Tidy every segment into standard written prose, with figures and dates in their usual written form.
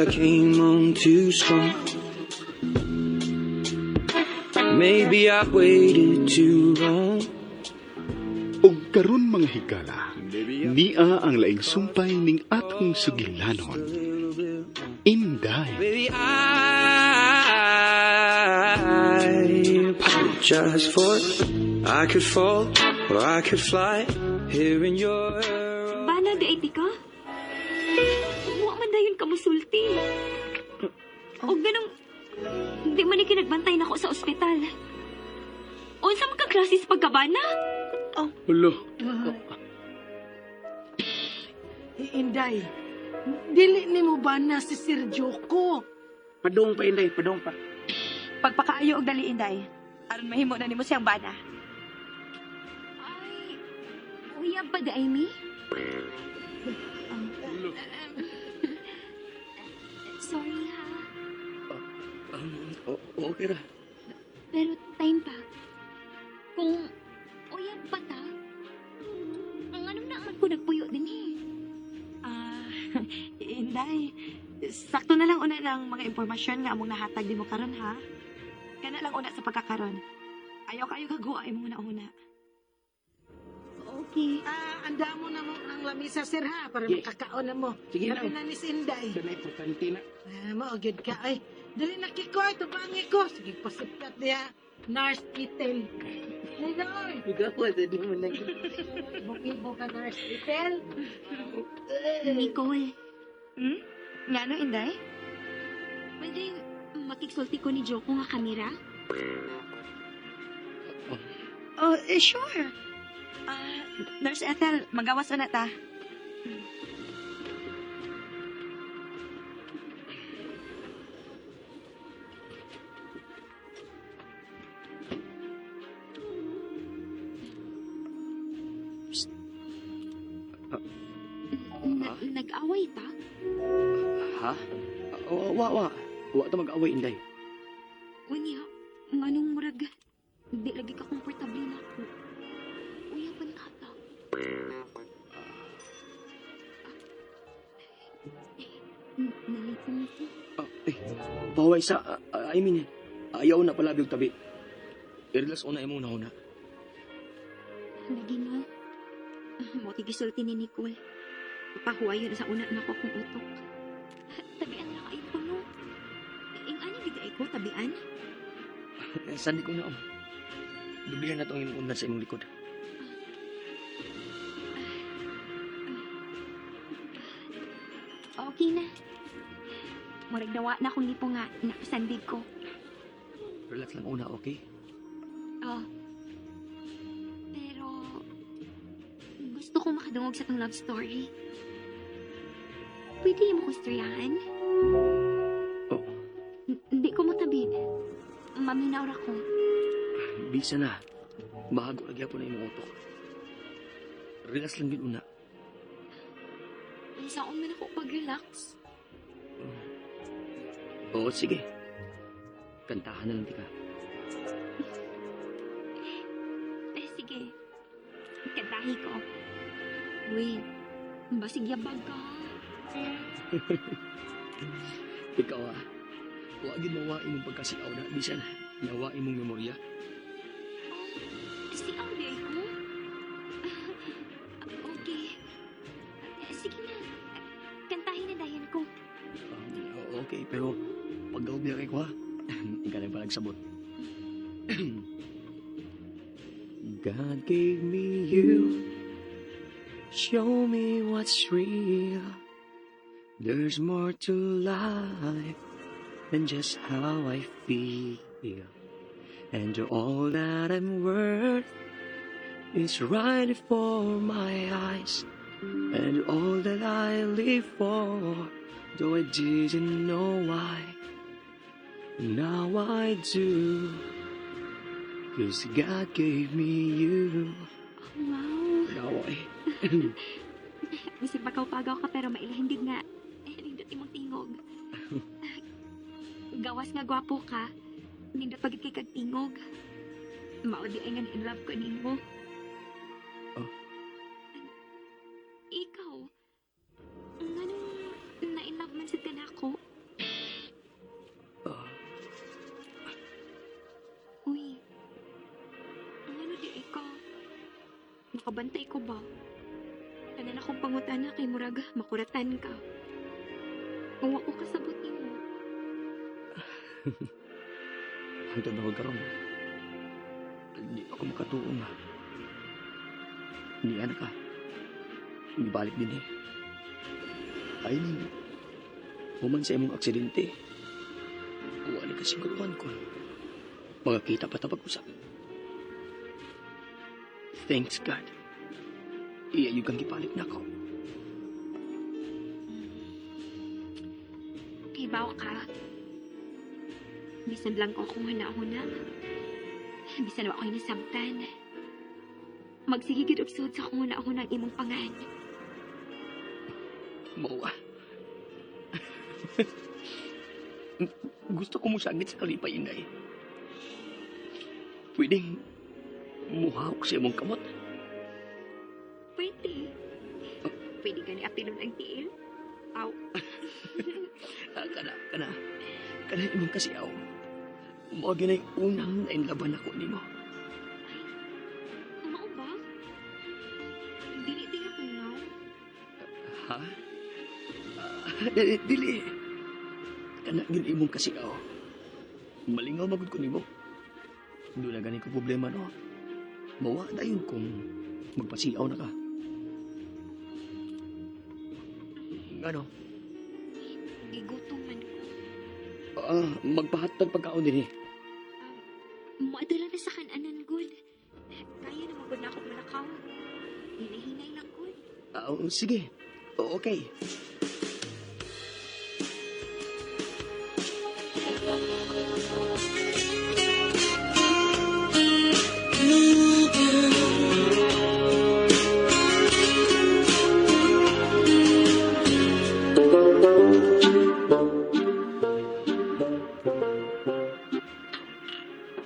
Maybe I came on too strong. Maybe I waited too long. Ug karon, mga higala, nia ang laing sumpay ning atong sugilanon. Inday. Baby, I apologize for I could fall or I could fly here in your Bana diay ti ka? Wa man dayon ka musulti. O ganong, di man ni kinagbantay nako sa ospital. Unsa man ka klase sa pagkabana? Ulo. Inday, dili nimo bana si Sir Joko? Padung pa, Inday, padung pa. Pagpakaayo og dali, Inday. Aron mahimo na nimo siyang bana. Ay, uyab pa diay mi? Sorry ha, Okay ra. Pero time pa. Kung uyab pa ta, ang anong naaman ko nagpuyo din eh. Ah, Inday, sakto na lang una ng mga impormasyon nga among nahatag nimo karon ha. Kana lang una sa pagkakaron. Ayaw kayo kagawa imong una-una. Okay. Ah, anda mo na mo ang lamisa, sir, ha, para Yeah. makakaon na mo. Sige na. Labi na ni si Inday. Ito na importante na. Ah, mao gyud ka ay. Dali na kiko ay tubangi ko. Sige, pasipkat diha. Nurse Ethel. Ninoy. Ikaw, di mo na. Ibong-ibo ka, Nurse Ethel. Nicole, Ngano, Inday? Pwede makigsulti ko ni Joko nga kamera? Oh, eh, sure. Ah, Nurse Ethel, magawas una ta. Nag-away ta? Ha? Wa, wa. Wa ta mag-away, Inday. Unya, nganong murag, di lagi ka komportable nako. Uyaban ka ta. Nalipong ko. Ah, eh, baway sa, I mean, ayaw na pala og tabi. I-relax una imong nahuna. Lagi no. Mo gisulti ni Nicole. Pahuwayon sa una nako akong utok. Tabian lang ay ko no. Ing ani gid ay ko tabian? Eh, sandi ko na, oh. Dublihan na itong imong undan sa imong likod. Okay na. Murag nawa na akong lipo nga nakasandig ko. Relax lang una, okay? Oh. Pero gusto ko makadungog sa tong love story. Pwede mo ko istoryahan? Oh. Hindi ko mo tabi. Maminaw ra ko. Bisa na. Bahago lagi ako na imong utok. Relax lang gyud una. Unsaon man ako pag-relax? Oo, sige. Kantahan na lang tika. Eh, sige. Kantahi ko. Wait. Basig yabag ka. Ikaw ah. Wa gyud mawa imong pagkasiaw na bisan nawa imong memorya. Oh, siaw diay ko? Okay. Eh, sige na. Kantahin na dayon ko. Okay, pero pag kay ko ha, ikaw lang palagsabot. God gave me you, show me what's real. There's more to life than just how I feel. And all that I'm worth is right before my eyes. And all that I live for, though I didn't know why, now I do. 'Cause God gave me you. Wow. Now I. Bisag pagaw-pagaw ka pero mailahin gid nga. Eh, nindot imong tingog. Gawas nga gwapo ka. Nindot pa gid kay kag tingog. Mao diay nga in love ko nimo. Oh. Ikaw, nganong na-in love man sad ka nako? Makabantay ko ba? Tanan akong pangutana kay murag makuratan ka. Kung ako kasabot nimo. Hangtod na ko karon. Di pa ko makatuo nga. Niya na ka. Gibalik din eh. I mean, human sa imong aksidente. Wala ka siguruhan ko. Makakita pa ta pag-usap. Thanks God. Iya yung kang gipalit na ako. Kibaw ka. Bisan lang ko akong huna-huna. Bisan wa ako'y nasabtan. Magsige gid og suod sa akong huna-huna ang imong pangan. Mawa. Gusto ko mo sagit sa kalipay, Inday. Pwedeng muhawak sa imong kamot. Pwede. Pwede gani apilon ang tiil. Aw, Ah, kana, kana. Kana imong kasiyaw. Mao gyud ay unang nainlaban ako nimo. mao ba? Dili di ako nga. Ha? Ah, dili, dili. Kana gyud imong kasiyaw. Malingaw magud ko nimo. Doon na gani ko problema, no? Mawa dayon kung magpasiyaw na ka. Ngano? Gigutom man ko. Ah, magpahatag pagkaon din eh. Maadala na sa kananan, good. Kaya na magod na ako malakaw. Hinahinay lang, good. Ah, sige. Okay.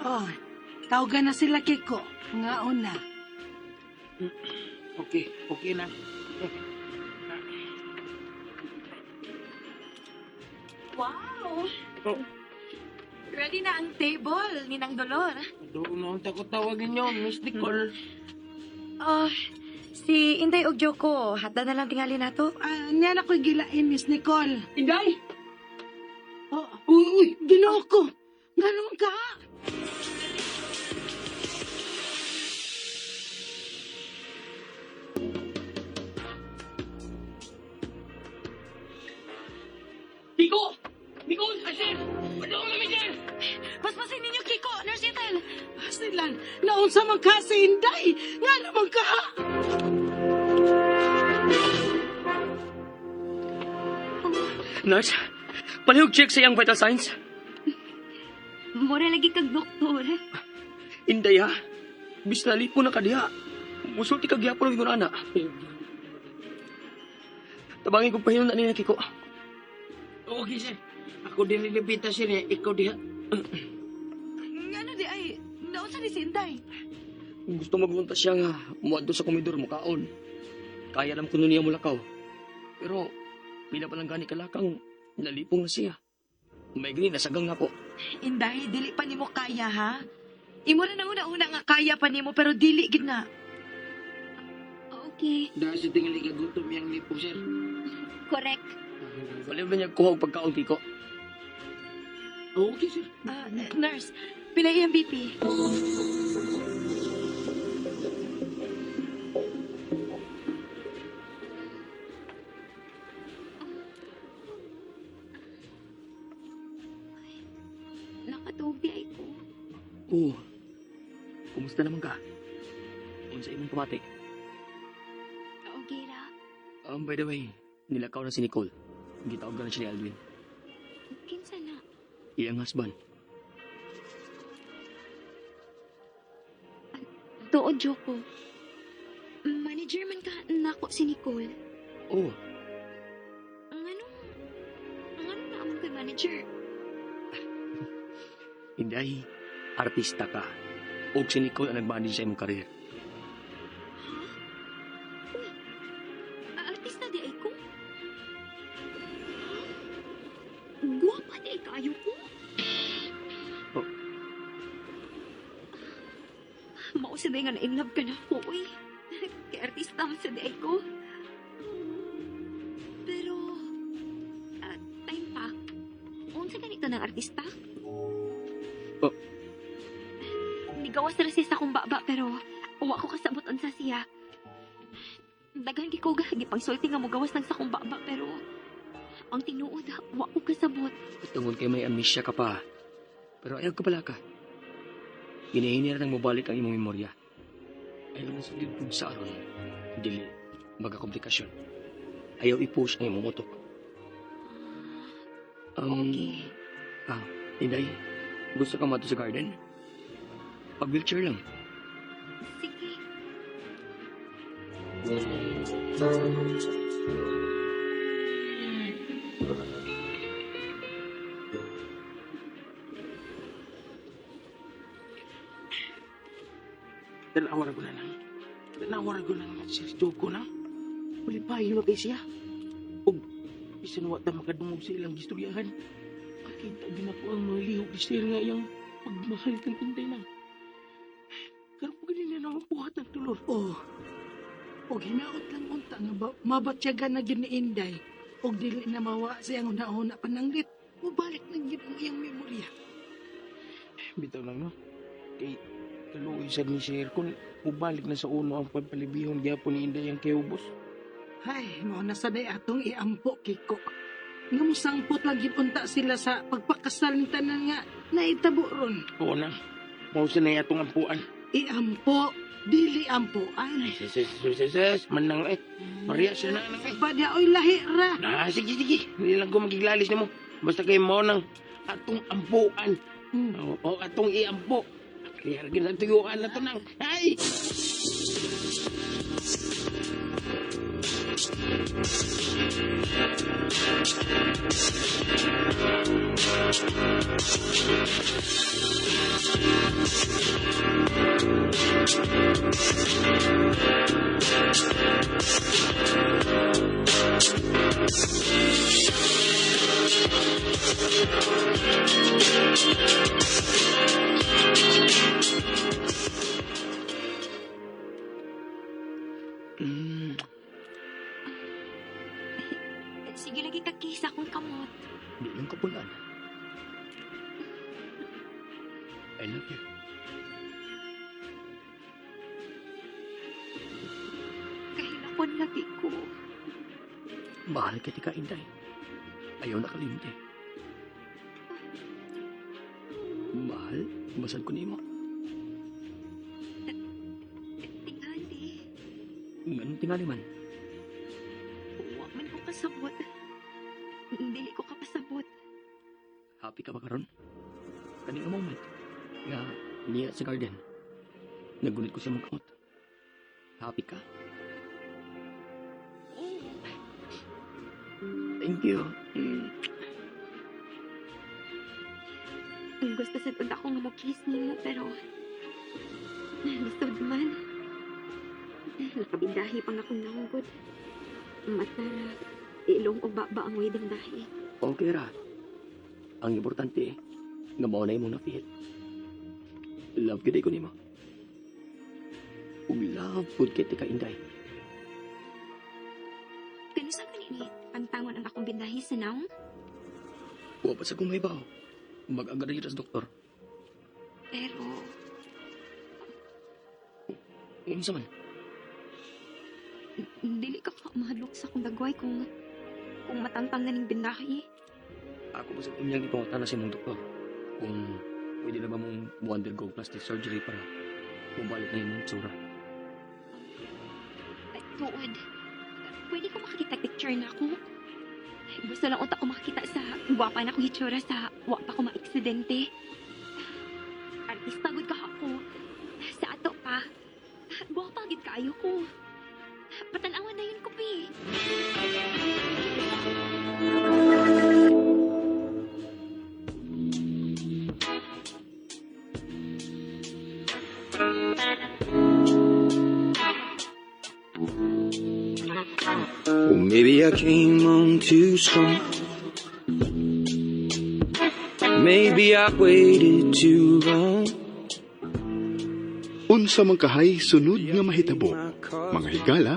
Oh, tawagan na sila Kiko. Ngaon na. Okay, okay na. Wow! Oh. Ready na ang table, Ninang Dolor. Doon na ang takot tawagin niyo, Miss Nicole. Oh, si Inday og Joko, hatda na lang tingali nato. Ah, niya na ko'y gilain, Miss Nicole. Inday! Oh, Uy, uy! Ginoo ko. Nga naman ka? Kiko! Nicole! Ay, sir! Ano kami, sir? Paspasin ninyo, Kiko! Nurse Ethel! Silan, naunsa man ka si Inday. Nga naman ka? Nurse, palihog check sa iyang vital signs. Mura lagi kag doktor. Inday ha. Bisnali po na kadiha. Musulti ka gyapon ang ana. Tabangin kong pahinon na nila, Kiko. Okay, sir. Ako din nilipita sir, eh. Ikaw diha. Nga di ay, naunsa ni si Inday? Gusto magunta siya nga muadto sa komedor mukaon. Kaya naman kuno niya mulakaw. Pero pila pa lang gani kalakang nalipong na siya. May gani nasagang na po. Inday, dili pa nimo kaya, ha? Imo na una-una nga kaya pa nimo pero dili gid na. Okay, Dahil sa tingali kagutom yang lipo, sir. correct. Wala ba niya kuha og pagkaon, Kiko? Okay, sir. Ah, nurse, pila iyang BP? Nakatuog di ay ko. Oo. Kumusta naman ka? Unsa imong pamati? Okay ra. By the way, nilakaw na si Nicole. Gitawag na siya ni Alvin. Kinsa na? Iyang husband. Tuod, Joko. Manager man ka nako si Nicole. Oo. Ang anong naamon kay manager? Inday, artista ka. Og si Nicole ang nag-manage sa imong karir. Ha? Uy, artista di ay ko? Ha? Guwapa di ay kaayo ko? Oh. Mao sabay nga na in love ka na ako, uy. Kay artista man sa diay ko. Pero, time pa. Unsa ganito ng artista? Oh. Nigawas ra siya sa akong baba pero wa ko kasabot unsa siya. Daghan gi ko gipangsulti nga mogawas lang sa akong baba pero ang tinuod wa ko kasabot. Tungod kay may amnesia ka pa. Pero ayaw ka pala ka. Ginahinira nang mobalik ang imong memorya. Ayaw na sa gid sa aron. Dili magakomplikasyon. Ayaw i-push ang imong utok. Okay. Ah, Inday, gusto ka mato sa garden? Pag wheelchair lang. Sige. Tanawa ko na lang. Tanawa ko na lang si Joko na. Malipayo na kay siya. Og bisan wa ta makadungog sa ilang gistoryahan. Makita gyud nako ang mga lihok ni sir nga iyang pagmahal kang Inday na. Karon pa gani na mabuhat ng tulor. Oh. Og hinaot lang unta nga ba, mabatyagan na gyud ni Inday. Og dili na mawa sa iyang una-una pananglit. Mubalik na gyud ang iyang memorya. Bitaw lang, no? Kay kaluoy sad ni sir kung mubalik na sa uno ang pagpalibihon gyapon ni Inday ang kayubos. Hay, mao na sa day atong iampo, Kiko. Nga mosangpot lang gyud unta sila sa pagpakasal ni tanan nga naitabo ron. Oo na. Mao sa na atong ampuan. Iampo, dili ampuan. Ay, sus, sus, sus, sus, sus, manang eh. Maria siya na nang eh. Pa diha oy lahi ra. Ah, sige, sige. Hindi lang ko magiglalis na mo. Basta kayo mo nang atong ampuan. O, atong iampo. Kaya rin ang tuyuan na to nang. Ay! Sige lagi ka kiss akong kamot. Di lang kapulaan. I love you. Kahilakon lagi ko. Mahal kita ka, Inday. Ayaw na kalimte. Mahal, basad ko nimo. Tingali. Nganong tingali man? Wa man ko kasabot. Dili ko kapasabot. Happy ka ba karon? Kani nga moment nga niya sa garden. Nagunit ko sa mong kamot. Happy ka? Oo. Thank you. Gusto sa ako nga mo-kiss nimo pero lisod man. Nakabindahi pang akong naunggod. Matara, ilong o baba ang way dahi. Okay ra. Ang importante, nga mao na imong na-feel. Love gyud ko nimo. Ug love pud kay tika, Inday. Kano sa kanini, pantangon ang akong bindahi sa naong? Wa pa sa kong mahibaw. Mag-agree ra sa doktor. Pero, Unsa man? Dili ka ka mahadlok sa akong dagway kung matangtang na ning bindahi. Ako pa sa unyang ipangutana sa imong doktor kung pwede na ba mong mo-undergo plastic surgery para mabalik na imong tsura. Ay, tuod. Pwede ko makakita picture na ako. Gusto lang unta ko makakita sa gwapa na akong hitsura sa wa pa ko maaksidente. Artista gud ka ako. Sa ato pa. Gwapa gid kaayo ko. Patanawan na yun ko, pi. Well, maybe I came on too strong. Maybe I waited too long. Unsa man kahay sunod nga mahitabo, mga higala,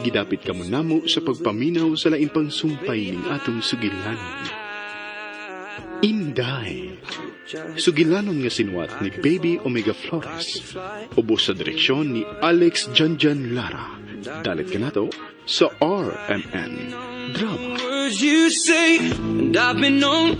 gidapit kamo namo sa pagpaminaw sa lain pang sumpay ning atong sugilanon. Inday. Sugilanon nga sinuwat ni Baby Omega Flores. Ubos sa direksyon ni Alex Janjan Lara. Dalit kanato sa RMN Drama. Words you say, and I've been on